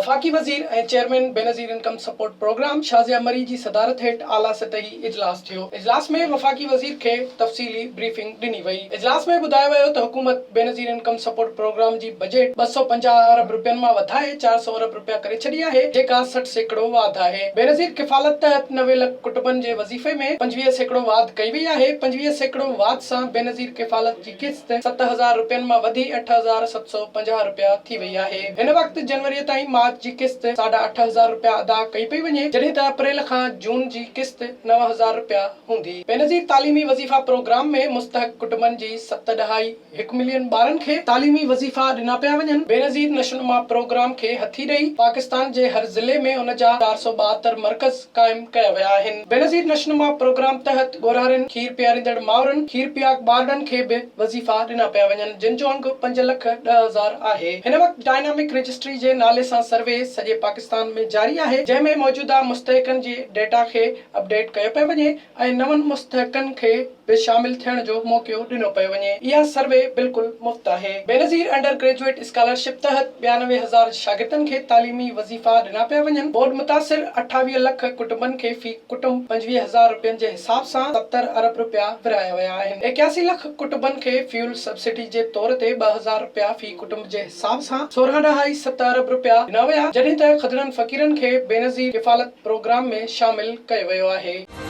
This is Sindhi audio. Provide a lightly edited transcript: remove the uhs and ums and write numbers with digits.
وفاقي وزير ۽ chairman Benazir income support programme Shazia Marri جي صدارت هيٺ اعليٰ سطحي اجلاس ٿيو. اجلاس ۾ وفاقي وزير کي تفصيلي بريفنگ ڏني وئي. اجلاس ۾ ٻڌايو ويو ته حڪومت بينظير انڪم سپورٽ پروگرام جي بجيٽ 250 ارب رپين مان وڌائي 400 ارب رپيا ڪري ڇڏي آهي، جيڪا 60% واڌ آهي. بينظير ڪفالت تحت 90 لک ڪٽنبن جي وظيفي ۾ 25% واڌ ڪئي وئي آهي، 25% واڌ سان بينظير ڪفالت جي قسط 7000 رپين مان وڌي 8750 رپيا ٿي وئي آهي. هن وقت جنوري تائين مارچ جي قسط ساڍا 8000 رپيا ادا ڪئي پئي وڃي، جڏهن ته اپريل کان جون جي قسط 9000 رپيا هوندي. بينظير تعليمي وظيفا پروگرام ۾ مستحق ڪٽنبن جي ست ڏهائي هڪ ملين ٻارن کي تعليمي وظيفا ڏنا پيا وڃن. بينظير نشونما پروگرام کي هٿي ڏئي پاڪستان جي هر ضلعي ۾ ان جا 472 مرڪز قائم ڪيا ويا آهن. بينظير نشونما پروگرام تحت ڳورهارين، کير پياريندڙ مائرن، کير پياڪ ٻارڙن کي به وظيفا ڏنا پيا وڃن جن جو انگ 5 لک 10,000 آهي. هن وقت ڊائنامڪ رجسٽري جي نالي سان سروي سڄي پاڪستان ۾ جاري آهي جنهن ۾ موجوده مستحقن جي ڊيٽا کي اپڊيٽ ڪيو پيو وڃي ۽ نون مستحقن کي به شامل ٿيڻ جو موقعو ڏنو پيو وڃي. اها سروي بلڪل مفت آهي. بينظير انڊر گريجوئيٽ اسڪالرشپ تحت 92 هزار شاگردن کي تعليمي وظيفا ڏنا پيا وڃن. ٻوڏ متاثر 28 لک ڪٽنبن کي في ڪٽنب 25 هزار رپين جي حساب سان 70 ارب رپيا ورهايا ويا آهن. 81 لک ڪٽنبن کي فيول سبسڊي جي طور تي 2000 رپيا في ڪٽنب جي حساب سان سورهن ڏهائي ست ارب رپيا ڏنا ويا، جڏهن ته کدڙن فقيرن کي بينظير ڪفالت پروگرام ۾ شامل ڪيو ويو آهي.